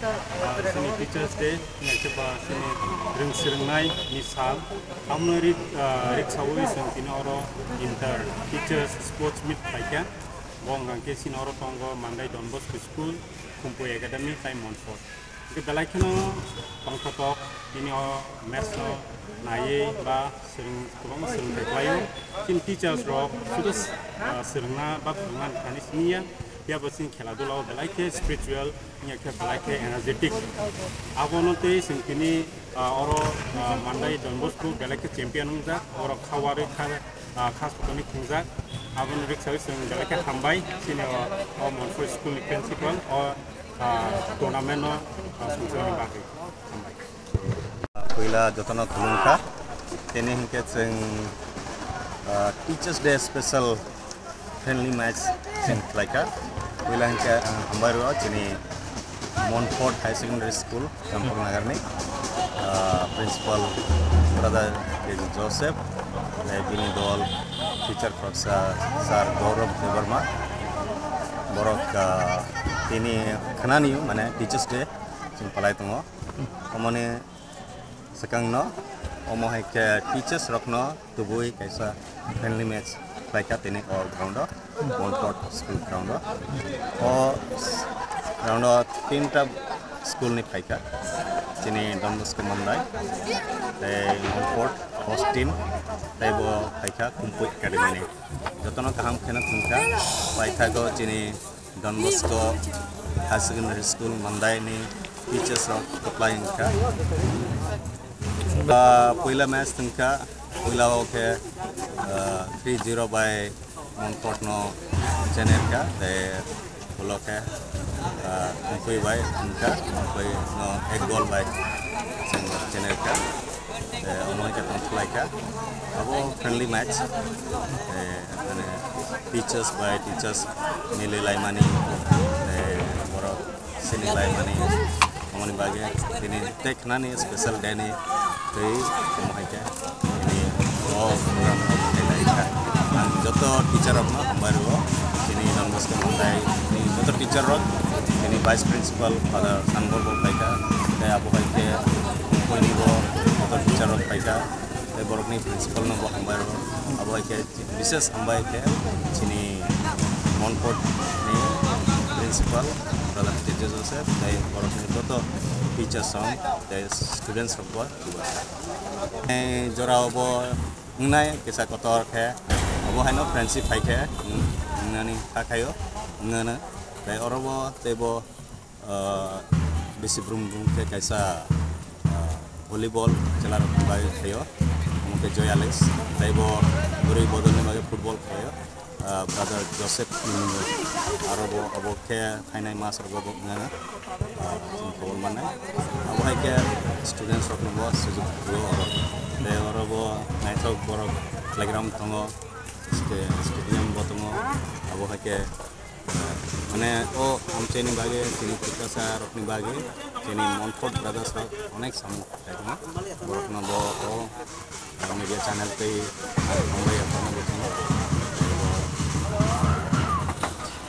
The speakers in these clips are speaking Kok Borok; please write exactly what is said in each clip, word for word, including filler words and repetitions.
Ah, chini Teachers Day, wngkhe ba chini rwng swrwngnai ni sal. Abono rik, ah, riksaui chwng tini oro inter teachers sports meet khlaikha. Bo wngkha khe chini oro tongo Mandai Don Bosco School, Khumpui Academy, tei Monfort. Hwnkhe belai kheno tongthotok tini o match no naiwi ba swrwng, kwbangma swrwngthai khlaio. Chini teachers rok sudu, ah, swrwngna ba phwrwngna thani siniya, phiya bo chini khela dula o belai khe spiritual, wngya khe belai khe energetic. Abono tei chwng tini, ah, oro, ah, Mandai Don Bosco belai khe champion wngjak, oro kha warwi kha, ah, kha sotoni khungjak. Abono riksaui chwng belai khe hambai chini o, o Monfort school ni principal o, ah, tournament no, ah, songchorni bagwi. Hambai. Puila jotono khulumkha. Tini hinkhe chwng, ah, Teachers Day special friendly match chwng khlaikha. Puila hinkhe ang hambai rwo chini Monfort High Secondary School, Champaknagarni, ah, principal brother K J Joseph, eh, bini dol teacher khoroksa Sir Gaurav Debbarma. Borok, ah, tini khnani mane Teachers Day chwng palai tongo. Omoni swkangno omo hai khe teachers rokno tubui kaisa friendly match khlaikha tini o ground o, Monfort school ground o. O ground o tinta school ni phaikha, chini Don Bosco Mandai, tei Monfort host team, tei bo phaikha Khumpui Academy ni. Jotono kaham kheno thwngkha, paithago chini Don Bosco High Secondary School Mandai ni teachers rok kwplai wngkha. Ah, puila match thwngkha, puila o khe, ah, three zero bai Monfort no jenerkha, tei ulo khe, ah, Khumpui bai wngkha, Khumpui no ek goal bai jenerkha. Eh, omo hai khe tong khlaikha. Abo friendly match. Eh, mane teachers by teachers mili laimani, eh, borok sini laimani. Omoni bagwi tini tei khnani special day ni twi omo hai khe tini o program no khlai lai kha. Ang joto teacher rok no hambai rwo. Tini Don Bosco Mandai ni joto teacher rok, tini vice principal Father Sanbor bo phaikha, tei abo hai khe Khumpui ni bo joto teacher rok phaikha, tei borok ni principal no bo hambai rwo. Abo hai khe bishes hambai khe chini Monfort ni principal brother Tejo Joseph, tei borok ni joto teachers rok tei students rok bo. Eh, jora o bo wngnai kisa kotor khe, obo haino friendship hai khe wng-, wngnani kha khaio, wngano. Tei oro bo tei bo, ah, bisi brum brum khe kaisa, ah, volleyball chwla rok bai khaio, omo khe Joy Alice. Tei bo bwrwi bodol ni bagwi football khaio. Ah, brother Joseph Mungwi. Aro bo obo khe phainai mas rogo bo wngya, ah, chwng khobor mannai. Abo hai khe students rokno bo sujuk rwo oro. Tei oro bo naithok borok playground tongo, sta-, stadium bo tongo. Abo hai khe, ah, mane o amchaini bagwi chini tiprasa rokni bagwi chini Monfort Brothers rok onek samung khlaima. Borokno bo o media channel tei hambai ya phano bo channel.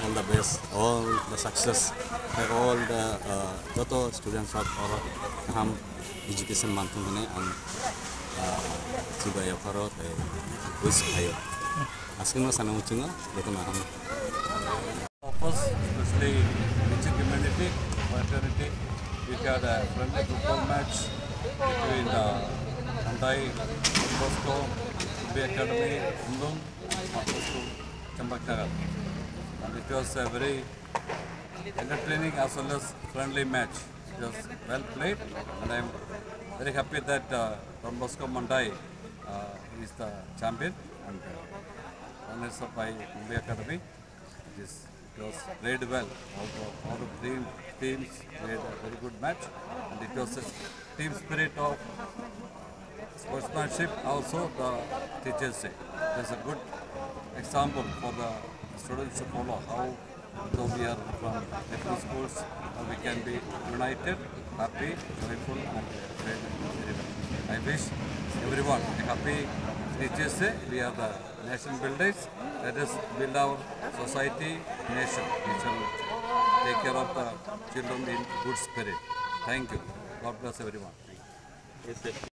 All the best, all the success, and all the, uh, joto students rok oro kaham education manthung hwnwi ang, uh, chibai ya pharo tei wish khlaio. Aswkno sana muchungo jotono ham. Of course, especially teaching community, fraternity, we had a friendly football match between, uh, Mandai Don Bosco, B Academy, Umlung, Don Bosco, Champaknagar. And it was a very entertaining as well as friendly match. It was well played, and I'm very happy that, uh, Don Bosco Mandai, uh, is the champion and, uh, runners up by Mumbai Academy. It is, it was played well. All the, all the three teams played a very good match, and it was a team spirit of sportsmanship. Also, the teachers say there's a good example for the students to follow, how though we are from different schools, uh, we can be united, happy, joyful, and, uh, played very well. I wish everyone a happy Teachers' Day. We are the nation builders. Let us build our society, nation. We shall take care of the children in good spirit. Thank you. God bless everyone.